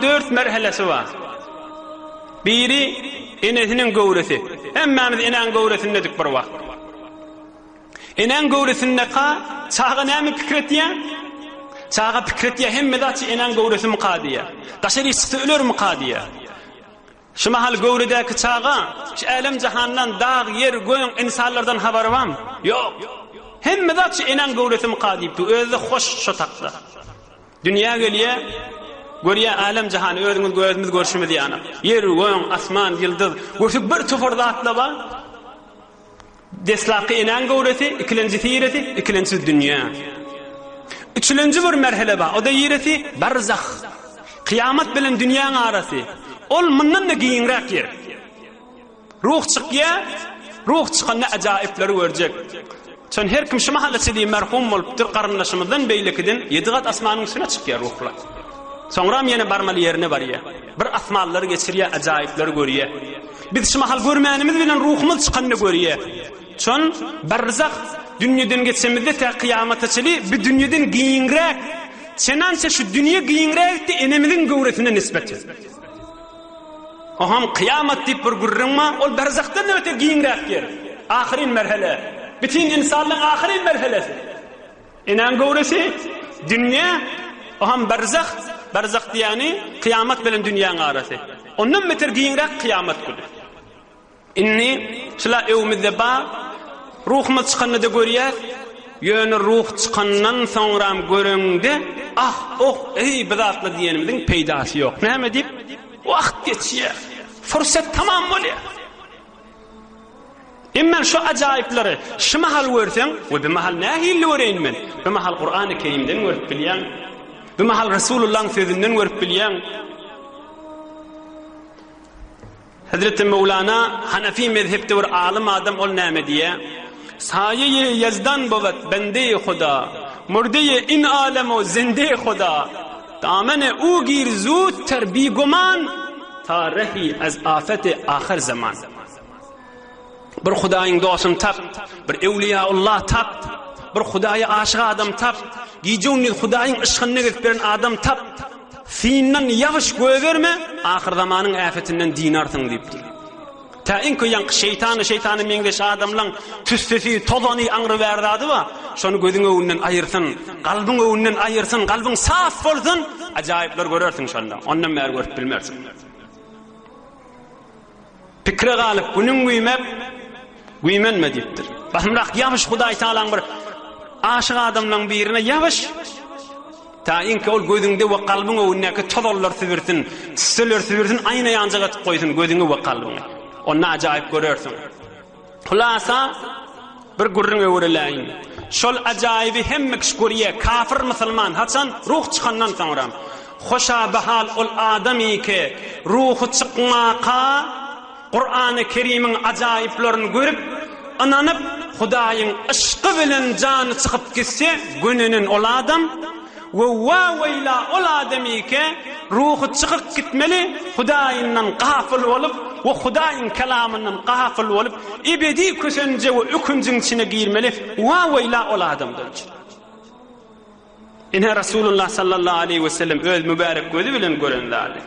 Dört merhelesi bar. Biri enesiniň göwresi. Hemmämiz enäň göwresindedik bir wagt. Enäň göwresindeka çaga näme pikir etýär? Çaga pikir etýär, hemme zat şu enäň göwresimika diýýär. Daşary çyksa ölermika diýýär. Şu mahal göwredäki çaga şu älem-jahandan, dag, ýer, göň, ynsanlardan habary barmy? Ýok. Hemme zat şu enäň göwresimika diýip dur. Özi-de hoş şo takda. Dünýä gelýä, görýä älem-jahany özüňiz gözümiz görşümiz ýaly. Ýer, göň, asman, ýyldyz, görsek bir topar zatla bar. Deslapky enäň göwresi, ikilenjisi ýeresi, ikilenjisi dünýä. Üçülenji bir merhele bar, o-da ýeresi barzah. Kyýamat bilen dünýäň arasy. Ol mundan-da giňräk ýer. Ruh çykýa, ruh çykanda ajaýyplary görjek. Çon her kim şu mahala çenli merhum bolupdyr, garyndaşymyzdan beýlekiden ýedi gat asmanyň üstüne çykýar ruhlar. Soňram ýene barmaly ýerine barýar. Bir asmanlary geçirýär, ajaýyplary görýär. Biz şu mahal görmänimiz bilen ruhumyz çykanda görýär. Çon barzah dünýeden geçemizde tä kyýamata çenli bu dünýeden giňräk, çenança şu dünýe giňräkdi enemiziň göwresine nisbeten. Oham kyýamat diýip bir gürrüň bar, ol berzahdan-da beter giňräk ýer. Ahyryn merhele. Bütin ynsanlygyň ahyryn merhelesi. Enäň göwresi, dünýä, oham berzah, berzah diýýäni kyýamat bilen dünýäň arasy. Ondan beter giňräk kyýamat güni. Indi şula öwümizde bar, ruhumyz çykanda-da görýäs, ýöne ruh çykandan soňram göreňde, ah, oh, eý, bu zatlar diýenimiziň peýdasy ýok. Näme diýip? Wagt geçýär, fursat tamam bolýar. Emma şu ajaýyplary şu mahal görseň, we bu mahal nähili göreýin men? Bu mahal Kurany Kerimden görüp bilýäň. Bu mahal Resulullahyň sözünden görüp bilýäň. Hezreti Möwlana Hanefi mezhepde bir alym adam ol näme diýýär? Saýeýi Ýezdan bowat bendeýi Huda, murdeýi in alem u zindeýi Huda, damene u gir zudter biguman, ta rehi az afeti ahyr zaman. Bir Hudaýyň dostuny tap, bir Ewliýaullah tap, bir Hudaýa aşyk adam tap, gije-gündiz Hudaýyň yşgynda gezip ýören adam tap, syndan ýabyş goýberme, ahyrzamanyň äpetinden dynarsyň diýipdir. Tä iňki ýaňky şeýtany, şeýtana meňzeş adamlaň tüssesi, tozany aňry bäri zady bar, şony gözüň öňünden aýyrsyn, kalbyň öňünden aýyrsyn, kalbyň saf bolsun, ajaýyplar görersiň şonda, ondan bäri görüp bilmersiň. Pikire galyp günüň güýmep, güýmenme diýipdir. Basymrak ýabyş Hudaý Tagalaň bir aşyk adamlaň birine ýabyş. Taýynki ol gözüňde we kalbyň öňündäki tozanlar sübürsin, tüsseler sübürsin, aýna ýanjak etip goýsun gözüňi we kalbyňy. Onda ajaýyp görersiň. Hulasa bir gürrüň öwrüläýin. Şol ajaýyby hemme kişi görýär, kafir musulman, haçan? Ruh çykandan soňra. Hoşa bahal ol adamyke ruhy çykmaka Kurany Kerimiň ajaýyplaryny görüp, ynanyp, Hudaýyň yşky bilen jany çykyp gitse, gönenen ol adam, We wa-weýla ol adamyke ruhy çykyk gitmeli, Hudaýyndan gafyl bolup we Hudaýyň kelamyndan gafyl bolup, ebedi kösenje we ökünjiň içine girmeli, wa-weýla ol adamdan üçin. Ine Rasulullah sallallahu aleýhi we sellem öz mübärek gözi bilen gören zady.